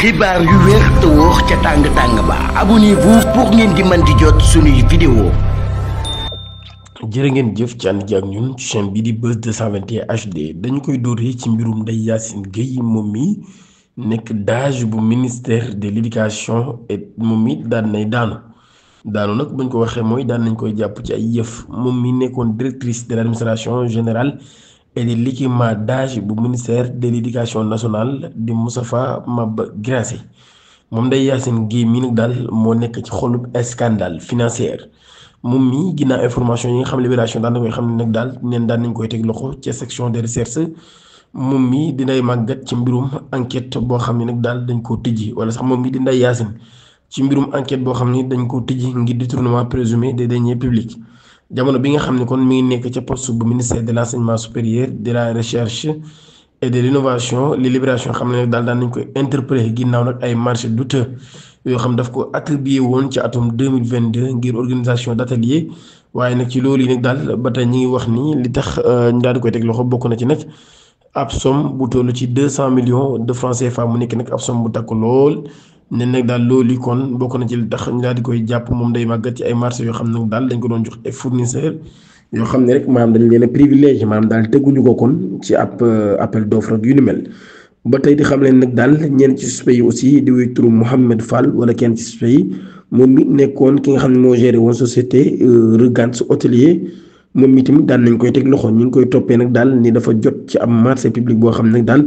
xibaar yu wér te wóor ca tàng-tàng ba abonnez-vous pour ngeen di mën di jot suñuy vidéo. jërë ngeen jëf ci ànd ji ak ñun ci chaîne bi di Buzz 221 HD dañu koy dóoree ci mbirum Ndeye Yacine Gueye moom mi nekk DAGE bu ministère de l'éducation et moom mi daan nay daanu nag bañ ko waxee mooy daan nañ koy jàpp ci ay yëf moom mi nekkoon directrice de l'administration générale et de l'équipement DAGE bu ministère de l'éducation nationale di Moustapha Maba Guirassy moom Ndeye Yacine Gueye mi nag daal moo nekk ci xolub scandale financier moom mi ginnaaw information yi nga xam Libération daan na koy xam ne nag daal neen daan nañ koy teg loxo ci section de recherche moom mi dinay màggat ci mbirum enquête boo xam ne nag daal dañ koo tijji wala sax moom mi di Ndeye Yacine ci mbirum enquête boo xam ni dañ koo tijji ngir détournement présumé des deniers publics jamono bi nga xam ne kon mi ngi nekk ca poste bu ministère de l'enseignement supérieur de la recherche et de l'innovation li Libération xam ne nag daal daan nañ koy interpellé ginnaaw nag ay marché douteux yoo xam daf ko attribué woon ci atum 2022 ngir organisation d'atelier waaye nag ci loolu yi nag daal ba tey ñi ngi wax ni li tax ñu daal di koy teg loxo bokk na ci nag ab somme bu toll ci 200 millions de francs CFA mu nekk nag ab somme bu takku lool ne nag daal loolu yi kon bokk na ci li tax ñu daal di koy jàpp moom day màggat ci ay marché yoo xam nag daal dañ ko doon jox ay fournisseurs yoo xam ne rek maanaam dañ leen a privilégié maanaam daal teguñu ko kon ci ab appel d'offre yu ni mel. ba tey di xam leen nag daal ñenn ci suspect yi aussi di wuy turu Mouhamed Fall wala kenn ci suspect yi moom mi nekkoon ki nga xam ne moo géré woon société Regans hôtelier moom mi tamit daan nañ koy teg loxo ñu ngi koy toppee nag daal ni dafa jot ci am marché public boo xam ne nag daal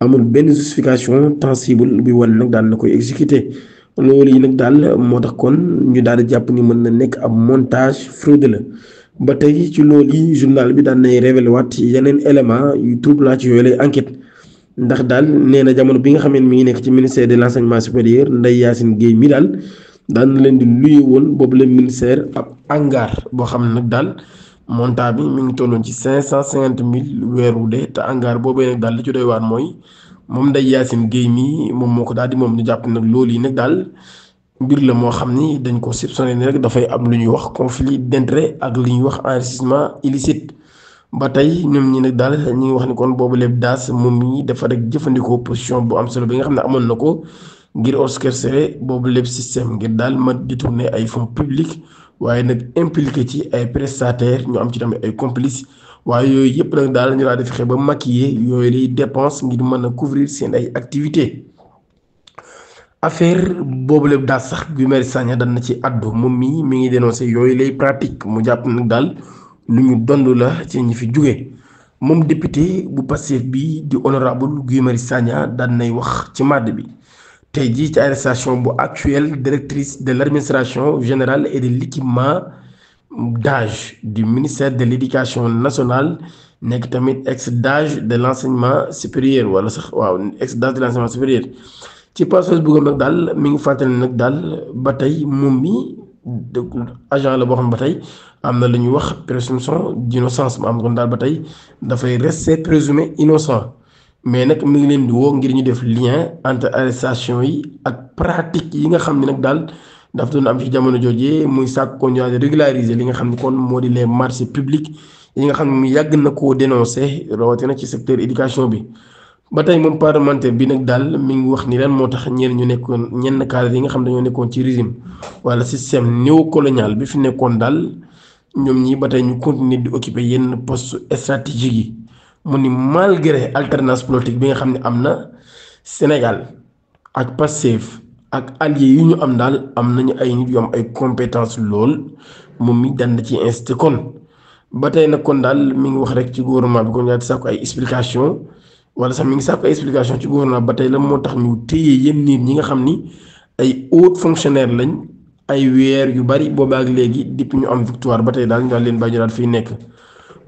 amul benn justification tangible bi wane nag daal na koy exécuté loolu yi nag daal moo tax kon ñu daal di jàpp ni mën na nekk ab montage frauduleux ba tey ci loolu yi journal bi daan nay révélé waat yeneen élément yu troublant ci yooyu lay enquête ndax daal nee na jamono bi nga xam ne mi ngi nekk ci ministère de l'enseignement supérieur Ndeye Yacine Gueye mi daal daan na leen di luye woon boobu la ministère ab hangar boo xam ne nag daal montant bi mi ngi tolloon ci 550 000 weer wu dee te hangar boobee nag daal li ci doy waar mooy moom Ndeye Yacine Gueye mi moom moo ko daal di moom ñu jàpp nag loolu yi nag daal mbir la moo xam ni dañ ko soupçonné ni rek dafay am lu ñuy wax conflit d'intérêt ak li ñuy wax enrichissement illicite. ba tey ñoom ñi nag daal ñi ngi wax ni kon boobu lépp daas moom mi dafa rek jëfandikoo position bu am solo bi nga xam ne amoon na ko ngir orchestrer boobu lépp système ngir daal ma détourner ay fonds publics waaye nag impliqué ci ay prestataires ñu am ci tamit ay complices waaye yooyu yëpp nag daal ñu daal di fexe ba maquiller yooyu lay dépense ngir mën a couvrir seen ay activités. affaire boobu lépp daal sax Guy Marius Sagna daan na ci addu moom mi ngi dénoncé yooyu lay pratique mu jàpp nag daal. lu ñu dond la ci ñi fi jóge moom député bu Pastef bi di honorable Guy Marius Sagna daan nay wax ci màdd bi tey jii ci arrestation bu actuelle directrice de l'administration générale et de l'équipement DAGE du ministère de l'éducation nationale nekk tamit ex DAGE de l'enseignement supérieur wala sax waaw ex DAGE de l'enseignement supérieur ci page Facebook nag daal mi ngi fàttali nag daal ba tey moom mi agent la boo xam ba tey am na lu ñuy wax présomption d'innocence ma am kon daal ba tey dafay rester présumé innocent mais nag mi ngi leen di woo ngir ñu def lien entre arrestation yi ak pratique yi nga xam ne nag daal dafa doon am ci jamono joojee muy sàkk ko ñu régulariser li nga xam ne kon moo di les marchés publics yi nga xam ne mu yàgg na koo dénoncer rawatina ci secteur éducation bi. ba tey moom parlementaire bi nag daal mi ngi wax ni lan moo tax ñenn ñu nekkoon ñenn cadre yi nga xam dañoo nekkoon ci régime wala système néocolonial bi fi nekkoon daal ñoom ñi ba tey ñu continuer di occuper yenn poste stratégique yi mu ni malgré alternance politique bi nga xam ne am na Sénégal ak Pastef ak alliés yu ñu am daal am nañu ay nit yu am ay compétences lool moom mi daan na ci incité kon ba tey nag kon daal mi ngi wax rek ci gouvernement bi kon yaa di sàkku ay explication wala sax mi ngi sàkku ay explication ci gouvernement ba tey la moo tax ñu téye yenn nit ñi nga xam ni ay hauts fonctionnaires lañ ay weer yu bari boobaak léegi depuis ñu am victoire ba tey daal ñu daal leen bàyyi ñu daal fiy nekk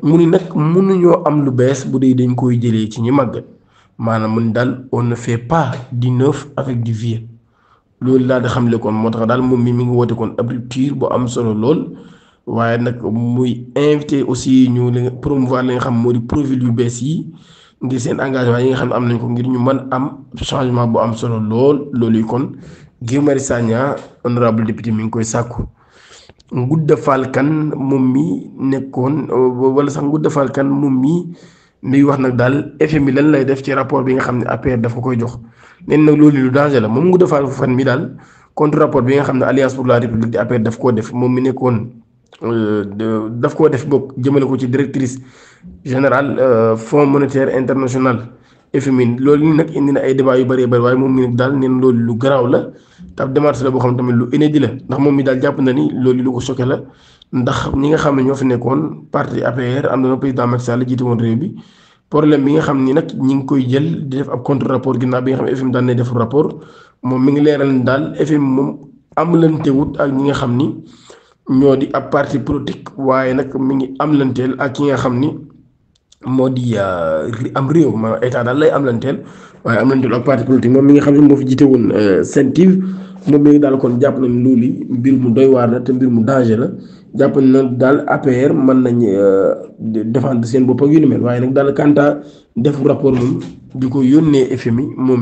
mu ni nag mënuñoo am lu bees bu dee dañ koy jëlee ci ñi màggat maanaam mun daal on ne fait pas du neuf avec du vieux loolu daal di xamle kon moo tax daal moom mi ngi woote kon ab rupture bu am solo lool waaye nag muy invité aussi ñu promouvoir li nga xam moo di profil yu bees yi ngir seen engagement yi nga xam ne am nañ ko ngir ñu mën am changement bu am solo lool loolu yi kon Guy Marius Sagna honorable député mi ngi koy sàkku. Ngouda Fall Kane moom mi nekkoon wala sax Ngouda Fall Kane moom mi mi ngi wax nag daal FMI lan lay def ci rapport bi nga xam ne APR daf ko koy jox neen nag loolu lu danger la moom Ngouda Fall fan mi daal contre rapport bi nga xam ne Alliance pour la République di APR daf koo def moom mi nekkoon daf koo def bokk jëmale ko ci directrice générale Fonds monétaire international FMI loolu nag indi na ay débat yu bëree bëri waaye moom mi nag daal neen loolu lu garaaw la tab démarche la boo xam tamit lu inédit la ndax moom mi daal jàpp na ni loolu lu ko choqué la ndax ñi nga xam ne ñoo fi nekkoon parti APR am na président Macky Sall jiite woon réew bi problème bi nga xam ni nag ñi ngi koy jël di def ab contre rapport ginnaaw bi nga xam ne FMI daan nay def rapport moom mi ngi leeral daal FMI moom am lantewut ak ñi nga xam ni ñoo di ab parti politique waaye nag mi ngi am lanteel ak ki nga xam ni moo di am réew ma état daal lay am lanteel waaye am lanteel ak parti politique moom mi nga xam ne moo fi jiite woon CENTIF moom mi ngi daal kon jàpp nañ loolu mbir mu doy waar la te mbir mu danger la jàpp na daal APR mën nañ défendre seen bopp ak yu ni mel waaye nag daal kanta def rapport moom di ko yónnee FMI moom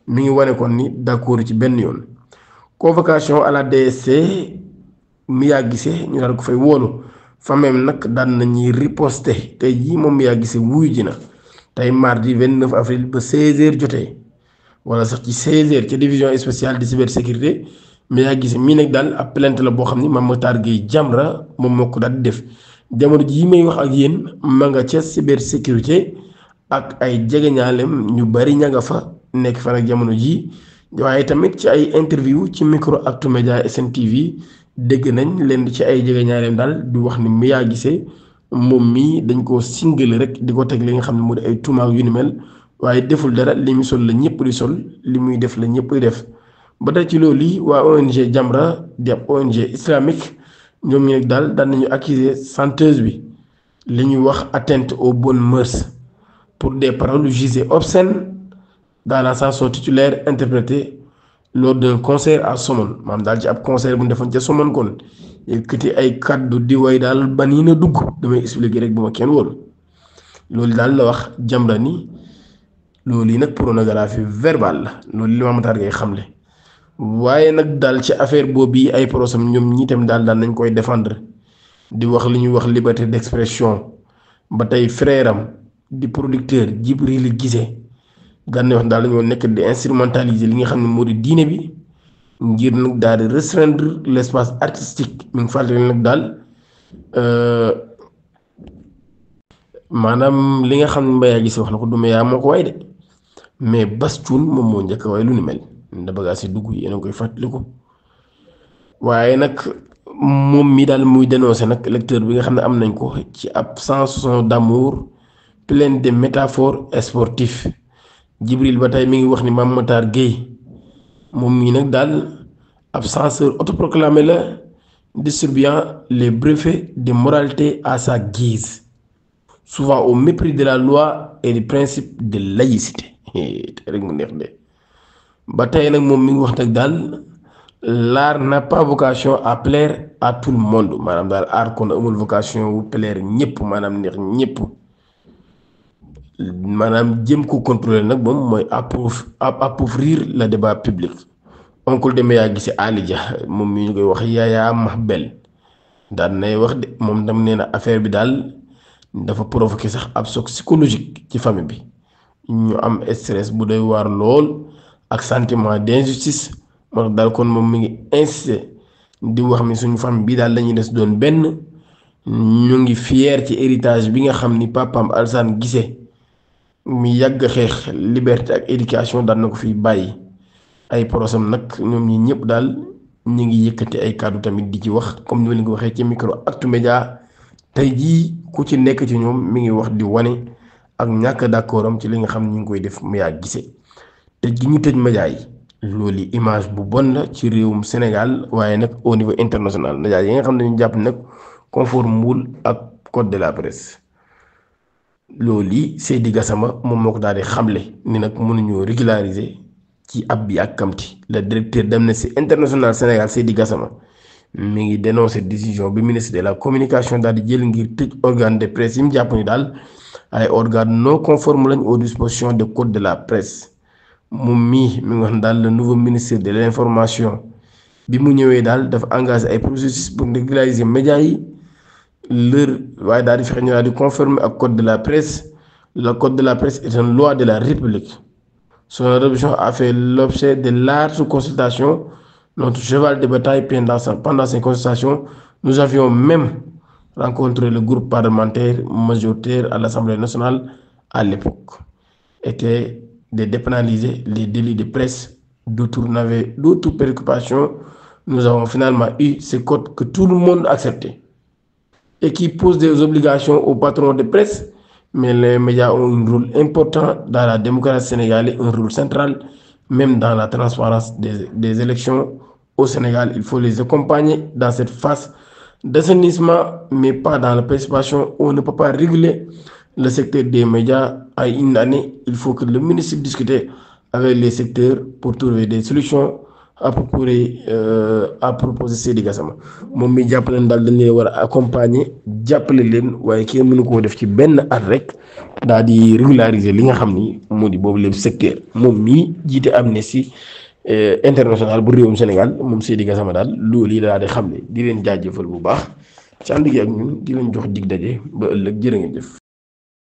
mi ngi wane kon ni d'accord ci benn yoon. Convocation à la DSC Mia Guissé ñu daal ko fay woolu fa même nag daan nañuy riposter tey jii moom Mia Guissé wuyu ji na tey mardi 29 avril ba 16h jotee wala sax ci 16h ca division spéciale de cybersécurité Mia Guissé mii nag daal ab plainte la boo xam ni Mame Matar Gueye Jamra moom moo ko daal di def jamono jii may wax ak yéen ma nga ca cybersécurité ak ay jegeñaaleem ñu bari ña nga fa nekk fa nag jamono jii waaye tamit ci ay interview ci micro Actu Média SNTV dégg nañ leen ci ay jegeñaaleem daal di wax ni Mia Guissé moom mii dañ koo single rek di ko teg li nga xam ne mu di ay tuuma yu ni mel waaye deful dara li muy sol la ñëpp di sol li muy def la ñëpp di def. ba tey ci loolu yi waa ONG Jamra di ab ONG islamique ñoom ñi nag daal daan nañu accuser chanteuse bi li ñuy wax atteinte aux bonnes mœurs pour des paroles jugées obscènes dans la chanson titulaire interprétée lors d'un concert à Somone maanaam daal ci ab concert bu ñu defoon ca Somone kon yëkkati ay kàddu di way daal ba nii na dugg damay expliquer rek bu ma kenn woon loolu daal la wax Jamra ni loolu yi nag pornographie verbale la loolu li Mame Matar Gueye xamle. waaye nag daal ci affaire boobu yi ay prosam ñoom ñi tam daal nañ koy défendre di wax li ñuy wax liberté d'expression ba tey frère am di producteur Djibril Guissé daan na wax daal dañoo nekk di instrumentaliser li nga xam ne moo di diine bi ngir nag daal di restreindre l'espace artistique mi ngi fàttali nag daal maanaam li nga xam ne Mbaye Guissé wax na ko du Mbaye moo ko way de mais Bass Thioung moom moo njëkk a way lu ni mel. da bëgg si dugg yéen a koy fàttaliku waaye nag moom mi daal muy dénoncé nag lecteur bi nga xam ne am nañ ko ci ab chanson d'amour pleine de métaphores sportives Djibril ba tey mi ngi wax ni Mame Matar Gueye moom mii nag daal ab censeur autoproclamé la distribuant les brevets de moralité à sa guise souvent au mépris de la loi et du principe de laïcité te rek mu neex de ba tey nag moom mi ngi wax nag daal l'art n'a pas vocation à plaire à tout le monde maanaam daal art kon amul vocation wu plaire ñëpp maanaam neex ñëpp maanaam jëm ko contrôler nag moom mooy appauvrir le débat public. oncle de Mia Guissé Ali Dia moom mi ñu koy wax Yaya Mahbel daan nay wax de moom tam nee na affaire bi daal dafa provoquer sax ab choc psychologique ci famille bi ñu am stress bu doy waar lool. ak sentiment d'injustice moo tax daal kon moom mi ngi insisté di wax mi suñu famille bii daal lañuy des doon benn ñu ngi fier ci héritage bi nga xam ni papam Alassane Guissé mi yàgg xeex liberté ak éducation daan na ko fiy bàyyi ay prosam nag ñoom ñi ñëpp daal ñu ngi yëkkati ay kàddu tamit di ci wax comme ni ma leen ko waxee ci micro Actu Média tey jii ku ci nekk ci ñoom mi ngi wax di wane ak ñàkk d'accord am ci li nga xam ne ñu ngi koy def Mia Guissé tëj gi ñu tëj média yi loolu image bu bon la ci réewum Sénégal waaye nag au niveau international média yi nga xam ne ñu jàpp nag conformewul ak code de la presse loolu yi Seydi Gassama moom moo ko daal di xamle ni nag mënuñoo régulariser ci ab bi ak kamti le directeur d'Amnesty International Sénégal Seydi Gassama mi ngi dénoncer décision bi ministre de la communication daal di jël ngir tëj organe de presse yi mu jàpp ni daal ay organes non conformes lañ aux dispositions de code de la presse. moom mii mi ngi wax daal le nouveau ministre de l'information bi mu ñëwee daal dafa engagé ay processus pour régulariser médias yi leur waaye daal di fexe ñu daal di conformer ak code de la presse Le code de la presse est une loi de la République. Son adoption a fait l'objet de larges consultations. Notre cheval de bataille pendant ces consultations, nous avions même rencontré le groupe parlementaire majoritaire à l'Assemblée nationale à l'époque. Était de dépénaliser les délits de presse. D'autres préoccupations. Nous avons finalement eu ce code que tout le monde acceptait et qui pose des obligations aux patrons de presse. Mais les médias ont un rôle important dans la démocratie sénégalaise, un rôle central, même dans la transparence des élections au Sénégal. Il faut les accompagner dans cette phase d'assainissement, mais pas dans la participation. On ne peut pas réguler le secteur des médias à une année. Il faut que le ministre discute avec les secteurs pour trouver des solutions à proposer Seydi Gassama moom mi jàpp leen daal dañ leen war a accompagner jàppale leen waaye kenn mënu koo def ci benn at rek daal di régulariser li nga xam ni moo di boobu lépp secteur moom mii jiite Amnesty International bu réewum Sénégal moom Seydi Gassama daal loolu yi daal di xam ne di leen jaajëfal bu baax ci ànd gi ak ñun di leen jox dig daje ba ëllëg jërë ngeen jëf.